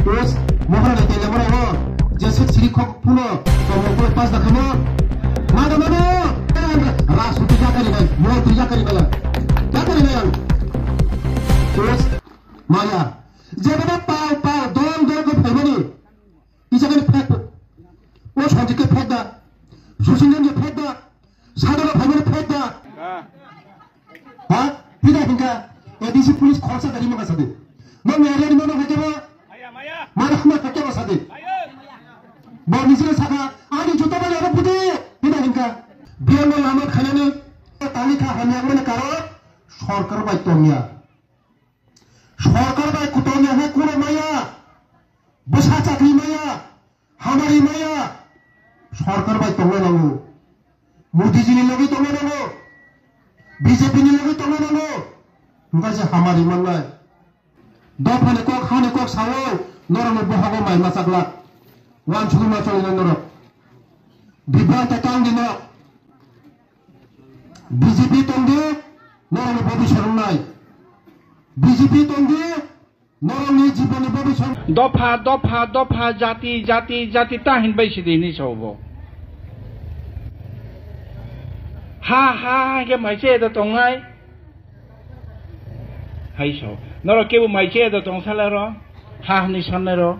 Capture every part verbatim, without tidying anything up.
Post mohor ni tele mora ho, je sik siri khok puno, to mo ko pas da khamo. Mada mada, rasuti ya kari bai, montri ya kari bai. Ya kari bai. Post maya. Je baba pau pau, dol dol ko phaimani. Isa kari phek. O santi ke phek da. Susingan je phek da. Sadara phaimani phek da. Ha? Pida hingka, A D C police khorsa dari maka sadi. Nang area ni mano hake ba? Mana hama hake ba sadi? Ba misre saka, ani juta ba yaro pudi. Pida hingka. Biang no lama khanani, tali kha hamya mana karo, sorkar bai tongya. Sorkar bai kutongya he kuno maya. Bwsa chakri maya. Hamari maya sorkar bai tongna nango, Modi ji ni logi tongna nango, B J P ni logi tongna nango, hingkha se hamari mannai. Dopha ni kok, ha ni kok sao, norok ni bohogo mai ma chaklak, wansugwi ma choli nai norok, bibrang ta tang di no, B J P tong di, norok ni bobiswt wngnai, B J P tong di. Norokni jibonni bobiswt. Dopha, dopha, dopha, jati, jati, jati ta hinbai sidi hinwi sao bo. Ha, ha, ha, hingke mai che edo tongnai. Hai sao. Norok kebo mai che edo tong salai ro. Ha, hinwi sanai ro.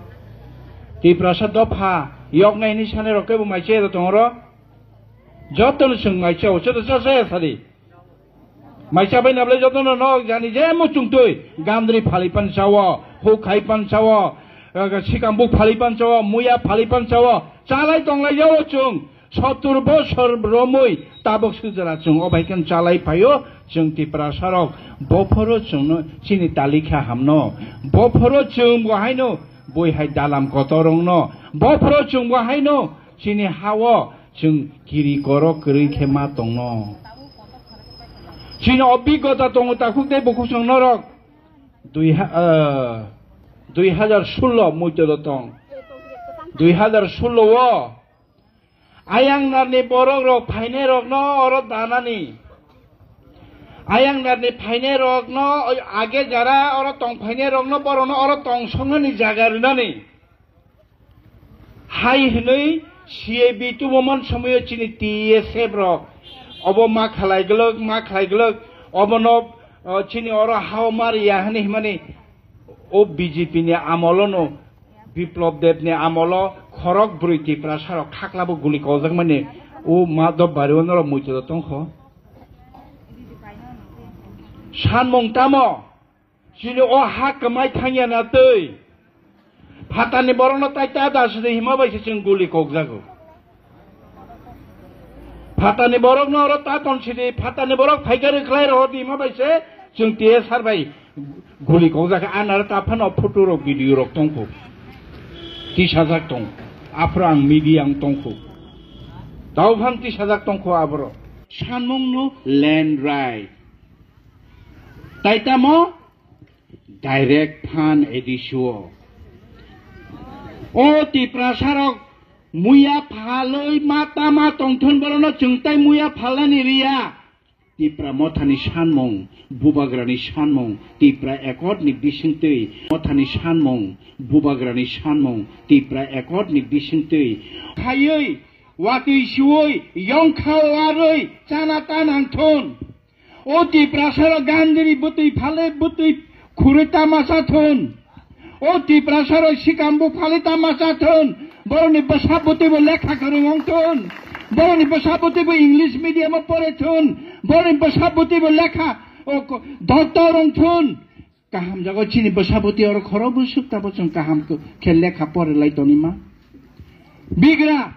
Tiprasa dopha, yoknai hinwi sanai ro kebo mai che edo tong ro. Jotono chwng mai chao, joto cha cha ya sadi. Mai cha bai nablai jotono nok jani je muchung twi, gandri phali pan chao, huk khai pan chao, eh, sikambuk phali pan chao, muya phali pan chao, chalai tonglai jao chwng, sottur bosor romwi tabuk sujra chwng obai khe chalai phaio, chwng Tiprasa rok, bophoro chwngno chini talikha hamno, bophoro chwng bo haino, bui hai dalam kotor rokno, bophoro chwng bo haino, chini hao, Chwng kiri korok kwrwi khe ma tongno. Chini obigota tongo takhuk tei bukhuk chwng norok. Dui ha-, ah, dui hajar sullo muitu do tong. Dui hajar sullo o ayang narni borok rok phainai rokno oro danani. Ayang narni phainai rokno age jara oro tong phainai rokno borokno oro tong songnani jaga rwnani. Hai hwnwi C A B tubuman somoyo chini T S F rok obo ma khlai glwk, ma khlai glwk, obono, o, chini oro hao ma riya hwnwi himani o B J P ni amolono, Biplop Deb ni amolo khorok bwrwi Tiprasa rok khaklabo guli kokjakmani o Madhop Bari o norok muitu tongkho. Sanmung tamo? Chini o ha kwmai thangya na twi. Phatarni borokno tai ta da sidi hima bai se chwng guli kokjago. Phatarni borokno oro ta ton sidi, phatarni borok phaikha rwkhlai rohor di hima bai se chwng T S R bai guli kokjak. Anare ta phano photo rok, video rok tongkho. Tisajak tong. Aphuru ang media ang tongkho. Tao phang tisajak tongkho aborok. Sanmungno land right. Tai tamo? Direct phan A D C o. O Tiprasa rok muya phalwi ma tama tongthun borokno chwng tai muya phalnani riya. Tipra Mothani sanmung, Bubagrani sanmung, Tipra Accord ni bisingtwi Mothani sanmung, Bubagrani sanmung, Tipra Accord ni bisingtwi. Khaiwi, watwi siwi, yongkha warwi, chana ta nangthun. O Tiprasarok gandri bwtwi phalwi bwtwi khurwi tamasa thun. O Tiprasarok sikambuk phalwi tamasa thun. Borokni bwsa bwtwibo lekha kwrwng wng thun. Borokni bwsa bwtwibo English medium o pore thun. Borokni bwsa bwtwibo lekha o ko-, doctor wng thun. Kaham jago chini bwsa bwtwi oro khorok bwswk tabo chwng kaham khe lekha pore lai tonima. Bigra.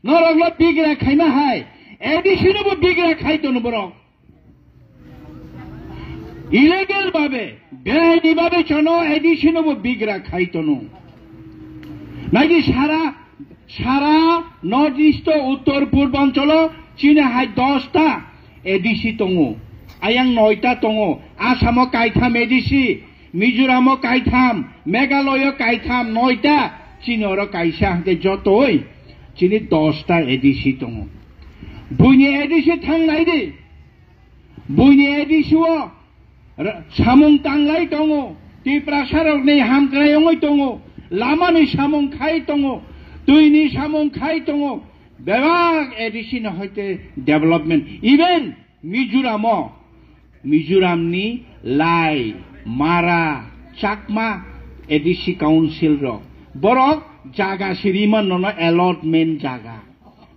Norokno bigra khaima hai, A D C nobo bigra khai tono borok. Illegal babe, beaini babe chono A D C nobo bigra khai tono. Naidi sara, sara North East o Uttor Purbanchalo chini hai dosta A D C tongo, ayang noita tongo, Assamo kaitham A D C, Mizoramo kaitham, Meghalaya kaitham, noita, chini oro kaisa hwnkhe jotoi chini dosta A D C tongo. Buini A D C thangnai di. Buini A D C o ra-, samung tanglai tongo. Tiprasarokni hamkrai wngwi tongo. Lamani samung khai tongo, twini samung khai tongo, bebak A D C ni hoite development. Even Mizoram o, Mizoram ni Lai, Mara, Chakma A D C council rok, borok jaga sirima nono allotment jaga.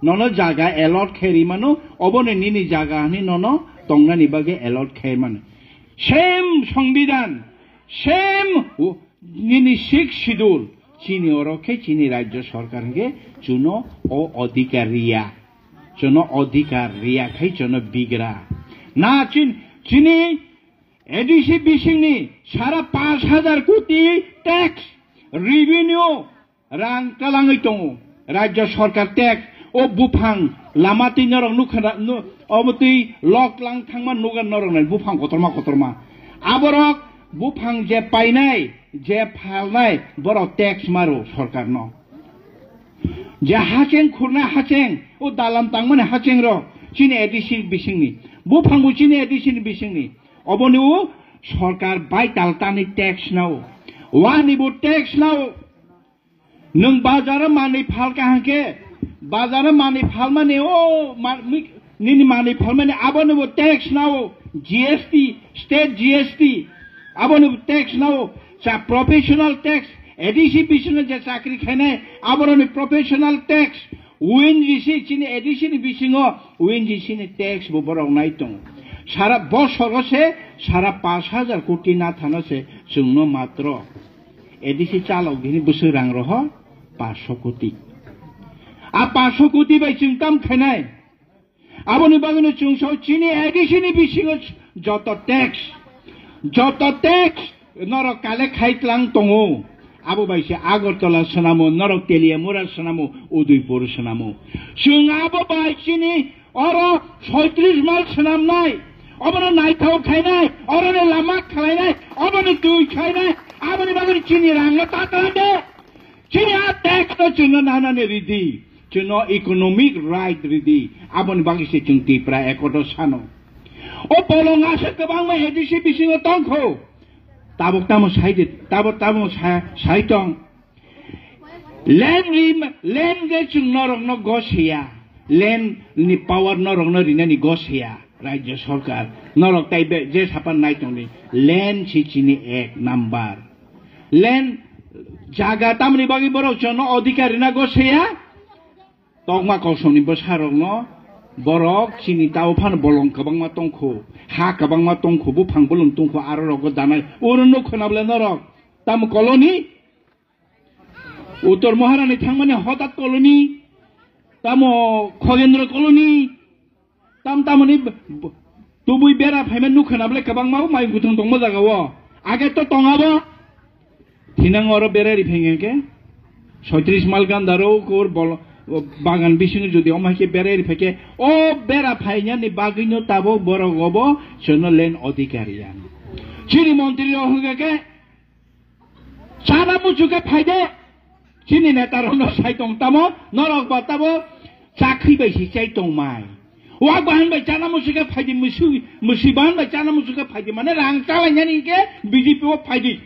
Nono jaga allot khe ri mano, obono nini jaga hwnwi nono tongnani bagwi allot khe mano. Same Songbidan, same nini sixth schedule, chini oro khe chini rajya sarkar hwnkhe chuno o adhikar riya. Chuno adhikar riya khai chuno bigra. Na chin-, chini A D C bisingni sara pash hajar koti tax revenue rang twlangwi tongo. Rajya sarkar tax o buphang lama twi norok nukha na, nu-, obo twi lok lang thangma nugan norok nai buphang kotorma kotorma. Aborok buphang je painai, je phalnai, borok tax maro sarkarno. Je hacheng khurnai hacheng, o dalam tangmani hacheng rok, chini A D C bisingni. Buphang bo chini A D C ni bisingni. Oboni o sarkar bai tal tani tax nao. Wani bo tax nao. Nwng bazaro manwi phalka hwnkhe, bazaro manwi phalmani o ma-, mi-, nini manwi phalmani abono bo tax nao, G S T, state G S T, abono bo tax nao, cha professional tax, A D C bisingno je chakri khainai, aboroni professional tax, O N G C chini A D C ni bisingo O N G C ni tax bo borok nai tongo. Sara bosoro se sara pash hajar koti na thano se chwngno matro A D C chalok bini bwswk rang roho pash koti. A pash koti bai chwng kam khainai. Aboni bagwino chwng sao chini A D C ni bisingo joto tax, joto tax norok collect khai tlang tongo. Abo bai se Agartala swnamo, norok Teliamura swnamo, Udaipur swnamo. Chwng abo bai chini oro soitris mal swnamnai, obono naithok khainai, oroni lama khwlainai, oboni twi khainai, aboni bagwi chini rangno ta tlang de. Chini a tax no chwngno nanani ridi, chwngno economic right ridi, aboni bagwi se chwng Tipra Accord o sano. O bolong aswk kwbangma A D C bisingo tongkho. Tabuk tamo sai di, tabuk tamo sa-, sai tong. Land rim-, land je chwng norokno gos ya, land ni power norokno rinani gos ya, Rajya Sarkar. Norok tai be-, je sapan nai tongdi, land si chini ek number. Land jaga tamni bagwi borok chwngno adhikar rina gos ya, Tokma kosom ni bwsarokno borok chini tao phano bolong kwbangma tongkho, ha kwbangma tongkho, buphang bolong tongkho, aro rogo danai. Oro nuk khwna bwle norok tamo colony? Uttor Maharani thangmani Hodat colony, tamo Khogendro colony, tam tamoni b-, b-, tubui bera phaima nuk khwna bwle kwbangma o mai guthung tongma jaga o. Age to tongabo. Thinang oro berai ri phai khe, soitris mal gandaro kor bol-, bagan bisingo jodi omo hai khe berai ri phai khe, o bera phainani bagwino tabuk borok obo chwngno land adhikar ya. Chini montri rok hwnkha khe, chana muchuk khe phai de, chini neta rokno sai tong tamo, norok ba tabo chakri bai si chai tong mai. Wak bahan bai chana muchuk khe phai di, musu-, musi bahan bai chana muchuk khe phai di, mane rang chalainani khe B J P o phai di.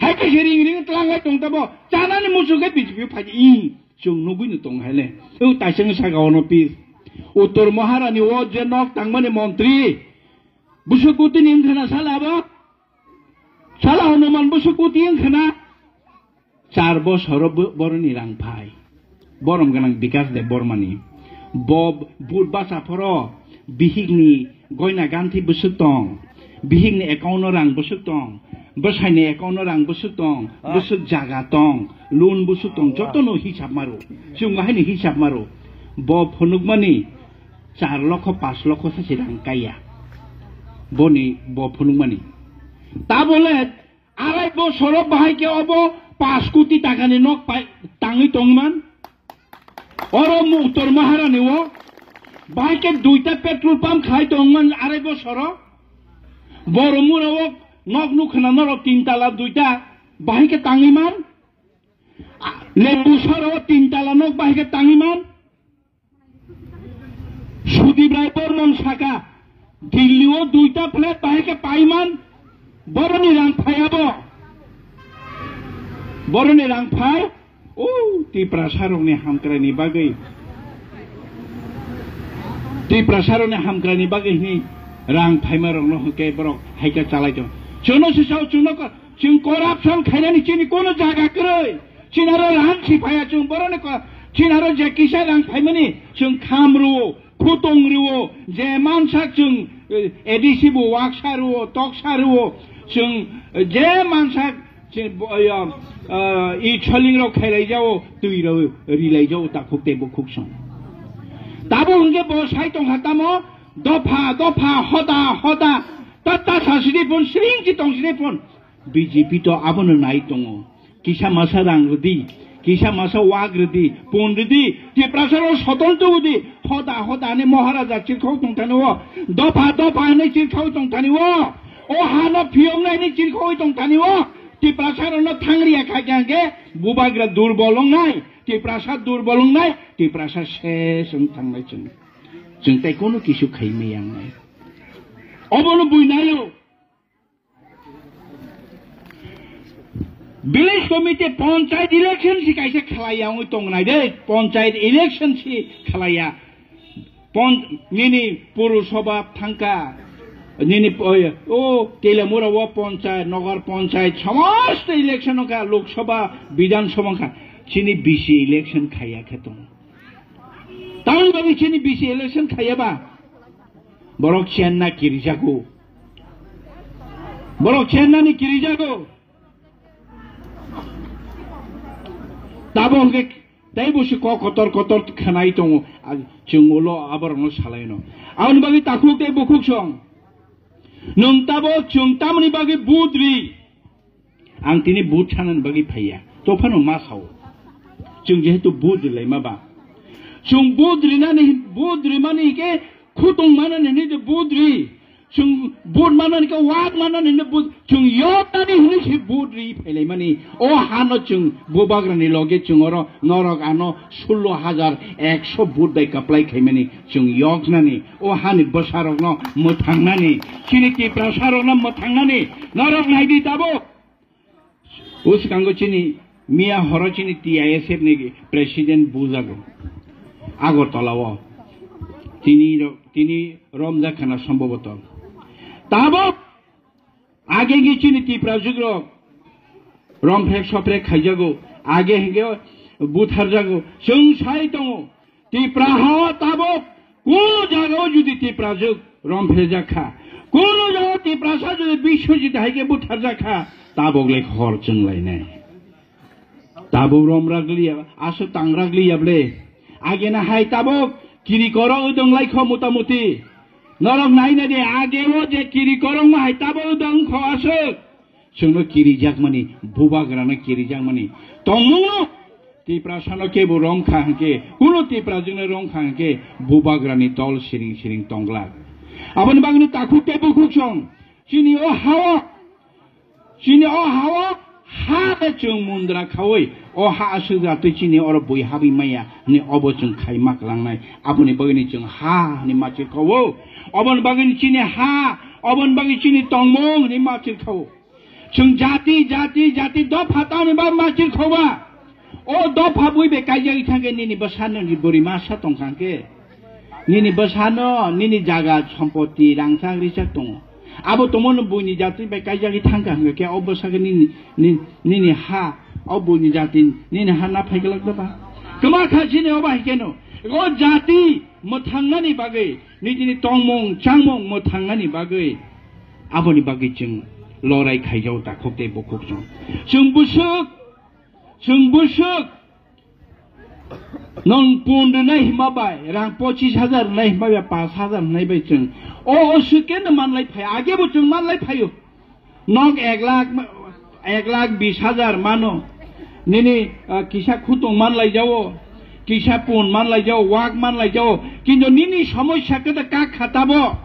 Hai khe se ring ring tlanglai tong tabo, chanani muchuk khe B J P phai di, ih, chwng nugui no tong hai le. O taisang saka ono pir. Uttor Maharani o je nok tangmani montri. Busuk kuti ni wngkha na sala abo? Sala Hanuman busuk kuti wngkha na? Char bosoro bo-, boroni rang phai. Borom gwnang Bikas Deb Bormani. Bo bud basa phoro bihikni goina ganthi bwswk tong, bihikni account o rang bwswk tong, bwsaini account o rang bwswk tong, ah, bwswk jaga tong, loan bwswk tong, ah, jotono hisab maro. Chwng haino hisab maro. Bo phunukmani char lokho, panch lokho sachi rang kaiya. Boni bo phunukmani. Tabole Arai bosoro bahai khe obo panch koti takani nok pai-, tangwi tongman. Oro Uttor Maharani o bahai khe duita petrol pump khai tongman arai bosoro. Boromura o nok nukhwna norok tin tala duita bahai khe tangwi man. Lembusara o tin tala nok bahai khe tangwi man. Sudip Rai Bormon saka, Delhi o duita flat bahai khe paiman, boroni rang phaiya bo. Boroni rang phai, o Tiprasa rokni hamkrai ni bagwi, Tiprasa rokni hamkrai ni bagwi hwnwi rang phaima rokno hwnkhe borok haikhe chalai tong. Chwngno se sao, chwngno ko-, chwng corruption khainani chini kono jaga kwrwi. Chini aro rang si phaiya chwng boroni ko-, chini aro je kisa rang phaimani chwng kham rwo, khutong rwo, je mansa chwng, eh, A D C bo waksa rwo, toksa rwo, chwng, eh, je mansa Chini bo-, yo, ah, i choling rok khailai jao, twi rok rilai jao, takhuk tei bukhuk song. Tabo hwnkhe bo sai tongkha tamo, dopha, dopha, hoda, hoda, ta, ta sa sidi phun, sring chi tong sidi phun. B J P to abono nai tongo. Kisa masa rang rwdi, kisa masa wak rwdi, pun rwdi, Tiprasa rok sotol tubudi, hoda, hoda ni Maharaja chirkhok tong thani o, dopha, dopha ni chirkhok tong thani o, o hano phiyok nai ni chirkhok tong thani o. Tiprasa rokno thangriya kha khe hwnkhe bubagra durbol wngnai, Tiprasa durbol wngnai, Tiprasa ses wng thangnai chwng. Chwng tei kono kisu khai maya wngnai. Obono buinaio. Village committee panchayat election si kaisa khlaiya wngwi tongnai de, panchayat election si khlaiya. Pon-, nini Purusabha thangkha, nini, oi, o Telamura o panchayat, Nagar panchayat, somosto election wngkha, Lok Sabha, Bidhan Sabha wngkha, chini B C election khaiya khe tongo. Tamoni bagwi chini B C election khaiya ba? Borok chenna kirijago. Borok chennani kirijago. Tabo hwnkhe tei busi kok kotor kotor khanai tongo, a, chwng ulo aborokno salaino. Aboni bagwi takhuk tei bukhuk song. Nwng tabo chwng tamoni bagwi vote ri? Ang tini vote sanani bagwi phaiya. Tophano ma sao. Chwng jehetu vote rilaima ba. Chwng vote rinani, vote rimani hwnkhe khutong manani hwnwi de vote ri. Chwng vote manani khe wak manani hwnwi vote, chwng yotani hwnwi se vote ri phailaimani. O hano chwng bubagrani loge chwng oro norok ano sullo hajar ekso vote bai kaplai khaimani chwng yoknani. O hani bwsarokno mwthangnani, chini Tiprasarokno mwthangnani. Norok naidi tabuk. O swkango chini miya horo chini T I S F ni president bujago Agartala o. Tini ro-, tini romjak khana somboboto. Tabuk age hwnkhe chini Tiprajwk rok romphek soprek khaijago, age hwnkhe butharjago. Chwng sai tongo. Tipra ha tabuk kuno jagao jodi Tiprajwk romphejak kha, kuno jagao Tiprasa jodi Biswajit hai khe butharjak kha, tabuk le hor chwng lainai. Tabuk romrak liya, aswk tangrak liya ble. Agena hai tabuk kiri koro wdwng lai kho mota moti. Norok naina di, ageo je kiri korokma hai tabuk wdwng kho aswk. Chwngno kirijakmani, bubagrano kirijakmani tongmungno Tiprasano kebo romkha hwnkhe, kuno Tiprajwkno romkha hwnkhe, bubagrani tol siring siring tongglak. Aboni bagwino takhuk tei bukhuk song, chini o hao, chini o hao, ha bai chwng mundra khaui, o ha aswk jatwi chini oro bui habwi maya hwnwi obo chwng khai ma kwlangnai. Aboni bagwino chwng ha hwnwi machir khawo. Oboni bagwino chini ha, oboni bagwi chini tongmung hwnwi machir khawo. Chwng jati, jati, jati dopha tamni ba machir khoba. O dopha bui be kaijagwi thangkhe nini bwsano ni bwrwi masa tongkha hwnkhe. Nini bwsano, nini jaga, sompoti, rangchak, richak tongo. Abo tongmano buini jati bai kaijagwi thangkha hwnkhe o bwsakhe nini, ni-, nini ha, o buini jati, nini ha na phaiglak da ba? Kwma kha chini o bai keno. O jati mwthangnani bagwi, nini tongmung, changmung mwthangnani bagwi. Aboni bagwi chwng lorai khaijao takhuk tei bukhuk chwng. Chwng bwswk, chwng bwswk nwng pun rwnai hima bai, rang pochis hajar rwnai hima bai, paanch hajar rwnai bai chwng o, o swkeno manlai phai, agebo chwng manlai phaio. Nok ek lakh, ek lakh bis hajar mano. Nini, ah, kisa khutung manlaijao, kisa pun manlaijao, wak manlaijao. Kintu nini somosya khe da kak kha tabo.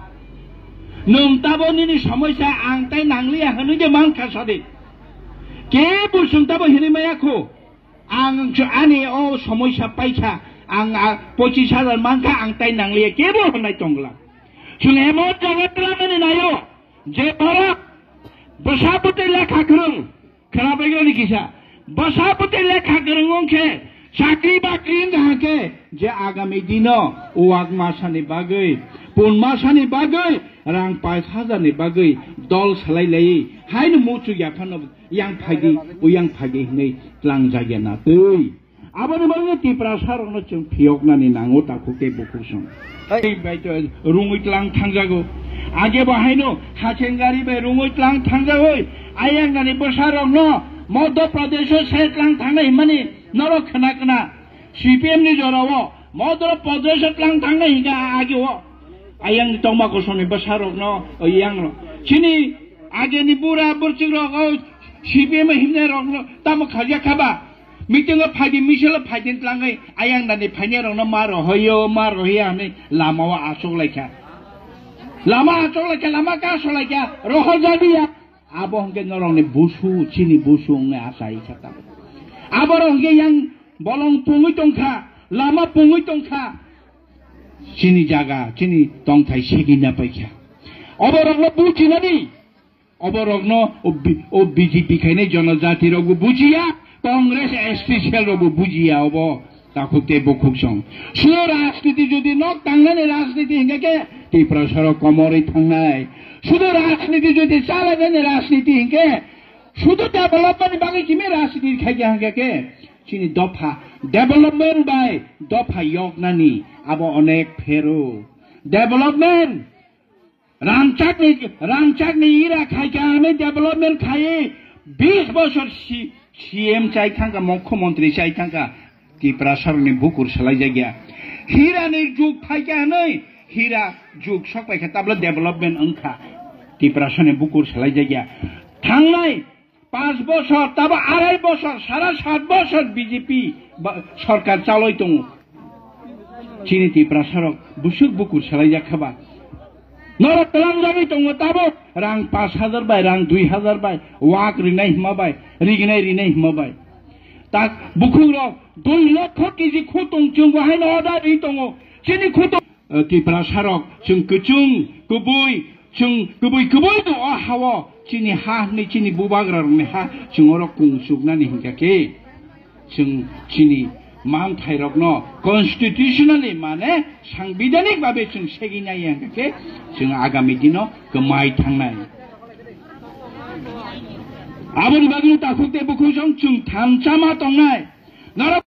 Nwng tabo nini somosya ang tai nangliya hwnwi de mankha sadi. Kebo chwng tabo hinwi maya kho. Ang ani o somosya paikha, ang, ah, pochis hajar mankha, ang tai nangliya, kebo hwnai tongla. Chwng emon jaga twlamani naio. Je borok bwsa bwtwi lekha kwrwng, khwnabaigwrani kisa, Bwsa bwtwi lekha kwrwng wng khe, chakri bakri wng kha khe, je agami dino wak masani bagwi, pun masani bagwi, rang pais hajar ni bagwi dol salai lai, haino muchuk ya phano yang phaidi, uyang phaidi hinwi tlang jagya na twi. Aboni bagwi Tiprasa rokno chwng phiyoknani nango takhuk tei bukhuk song. Hai. Bai to rungwi tlang thangjago. Age bo haino hachengari bai rungwi tlang thangjagoi. Ayang nani bwsa rokno Madhya Pradesh o se tlang thangnai himani norok khna khna. C P M ni jorao Madhya Pradesh o tlang thangnai hinga age o. Ayang ni tongma kosong ni bwsa rokno, o yang rok. Chini age ni bura burchik rok o C P M himnai rokno tamo khaja khaba. Meeting o phaidi, misil o phaidi tlangwi ayang dani phainai rokno ma rohoyo, ma rohiya hinwi lama o achuk laikha. Lama achuk laikha, lama kaso laikha, rohor jadiya. Abo hwnkhe norokni busu, chini busu wngwi achai kha tamo. Aborok hwnkhe yang bolong pungwi tongkha, lama pungwi tongkha. Chini jaga, chini tongthai segina paikha. Oborokno bujinani. Oborokno o B-, o B J P khainai jonojati rokbo bujiya, Congress S T cell rokbo bujiya obo takhuk tei bukhuk song. Sudo rajniti jodi nok tangnani rajniti hinkhe khe Tiprasa rok komorwi thangnai. Sudo rajniti jodi chalainani rajniti hinkhe sudo development ni bagwi kimi rajniti khaikha hinkhe khe chini dopha development bai dopha yoknani abo onek phero. Development Rangchakni, rangchakni ira khaikha hinwi development khaiwi bis bosor si-, C M chai thangkha, mukhyamantri chai thangkha, Tiprasa rokni bukur salai jakya. Hirani jug phaikha hinwi, hira jug sok paikha, tabla development wngkha, Tiprasa ni bukur salai jakya. Thangnai Panch bosor, tabo arai bosor, sara sat bosor B J P ba-, sorkar chaloi tongo. Chini Tiprasa rok busuk bukur salai jak kha ba. Norok twlang jagwi tongo tabo rang panch hajar bai, rang dui hajar bai, wak rinai hima bai, rignai rinai hima bai. Tak bukhuk rok dui lokho K G khutung chwng bo haino order ri tongo. Chini khutung, eh, Tiprasa rok chwng kwchwng, kwbwi, Chwng kwbwi kwbwi no o ha-o chini ha hwnwi chini bubagra rokni ha chwng oro kung chuknani hinkha khe chwng chini manthai rokno constitutionally mane sangbidhanik babe chwng segwi nai ya hinkha khe chwng agami dino kwmai thangnai. Aboni bagwi takhuk tei bukhuk song chwng thansa ma tongnai. Norok